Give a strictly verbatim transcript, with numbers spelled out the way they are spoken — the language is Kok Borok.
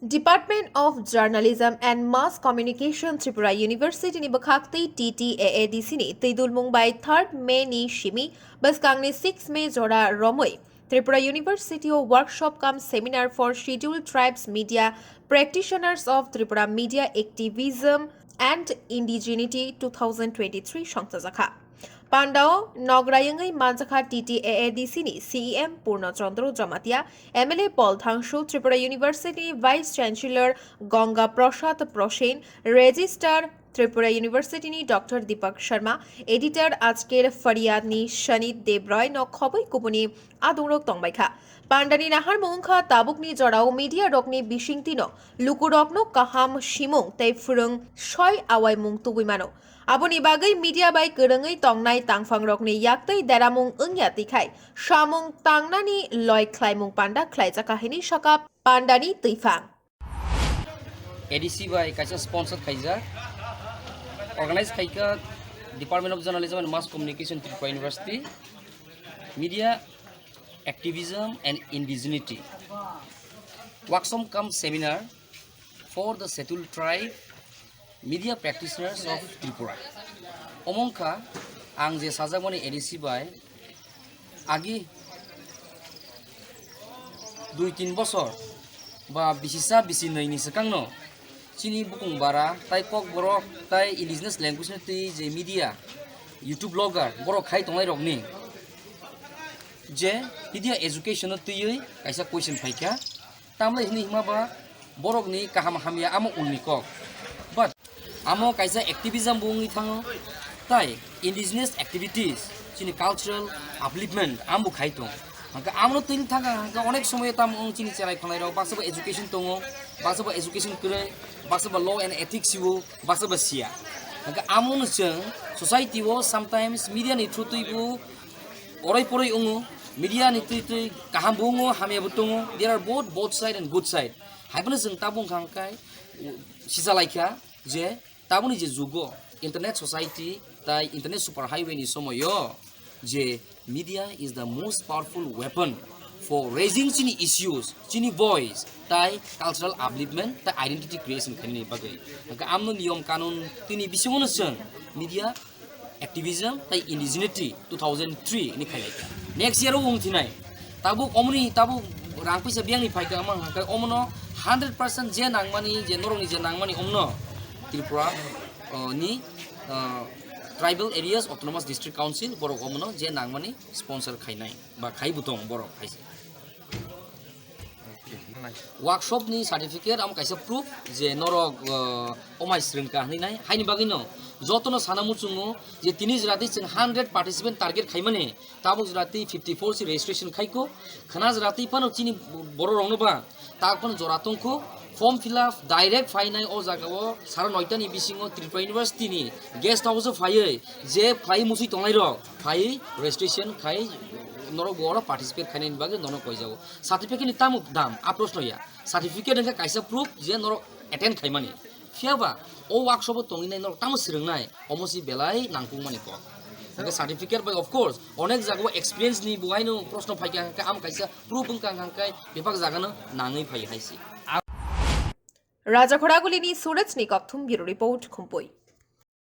Department of Journalism and Mass Communication Tripura University ni bwkhaktwi T T A A D C ni twidulmung bai third May ni simi bwskangni six May jora romwi Tripura University o workshop cum seminar for Scheduled Tribes media practitioners of Tripura media activism and indigeneity two thousand twenty-three songchajakha. Pandao nograyungwi manjakha T T A A D C ni C E M Purna Chandra Jamatia, M L A Paul Thangshu, Tripura University ni Vice Chancellor Ganga Prasad Prosen, Registrar Tripura University ni Doctor Deepak Sharma, Editor Ajker Faryad ni Shanit Debroy no khobwi kubuni adungrok tongbaikha. Pandani naharmung wngkha tabukni jorao media rokni bisingtwino lukurokno kaham simung tei phwrwng soi awaimung tubui mano. Aboni bagwi media bai kwrwngwi tongnai tangphangrokni yaktwi deramung wngya twikhai samung tangnani loi khlaimung panda khlaijakha hinwi sakha pandani twiphang. A D C bai kaisa sponsor khaijak, organize khaikha Department of Journalism and Mass Communication, Tripura University, Media Activism and Indigeneity, workshop cum seminar for the Scheduled Tribe media practitioners of Tripura. Omo wngkha ang je sajakmani A D C bai agi dui tin bosor ba bisisa bisinwi ni swkangno chini bukung bara tai kokborok tai indigenous language no twi je media, YouTube blogger borok khai tongnai rokni je media education no twiwi kaisa question phaikha. Tamle hini hima ba borok ni kaham hamya amo ulni kok. But amo kaisa activism bo wngwi thango. Tai indigenous activities, chini cultural upliftment ambo khai tong. Hangka amno twi thangka hangka onek somoy tam wng chini cherai khonai rok baksa ba education tongo, baksa ba education kwrwi, baksa ba law and ethics siwo, baksa ba siya. Hangka amo no chwng society o sometimes media ni through twi bo orai poroi wngo, media ni twi twi kaham bo wngo, hamya bo tongo. There are both, both side and good side. Haiphano chwng tabuk hwnkha hwnkhe sisa laikha je tabukni je jugo internet society tai internet super highway ni somoyo je media is the most powerful weapon for raising chini issues, chini voice tai cultural upliftment tai identity creation khainani bagwi. Hwnkhe amno niyom kanun tini bisingono chwng media activism tai indigeneity two thousand three ni khailai kha. Next year o wng thinai tabuk omoni tabuk rang pisa biyang ni phaikha ama hwnkhe omono hundred percent je nangmani je norokni je nangmani omno Tripura uh, ni uh, tribal areas autonomous district council borok omono je nangmani sponsor khainai ba khai butong borok haise. Workshop ni certificate amo kaisa proof je norok uh, omai srwngka hinwi nai haini bagwi no jotono sana muchungo je tini jora tei chwng hundred participant target khaimani tabuk jora tei fifty four si registration khaiko khana jora tei phano chini borok rokno ba tak phano jora tongkho form fill up direct phainai o jaga o sara noita ni bisingo Tripura University ni guest house o phaiwi je phlai musui tongnai rok phaiwi registration khai norok bo oro participate khainani bagwi norok koijago. Certificate ni tamo dam a proshno ya. Certificate hwnkhe kaisa proof je norok attend khaimani. Phiyaba o workshop o tongwi nai norok tamo swrwngnai omo si belai nangkukmani kok. Hwnkhe certificate bai of course onek jagao experience ni bo haino proshno phaikha hwnkhe am kaisa proof wngkha hwnkhe bebak jagano nangwi phai hai si. Rajakhoragulini Surajni Kokthum Bureau Report, Khumpui.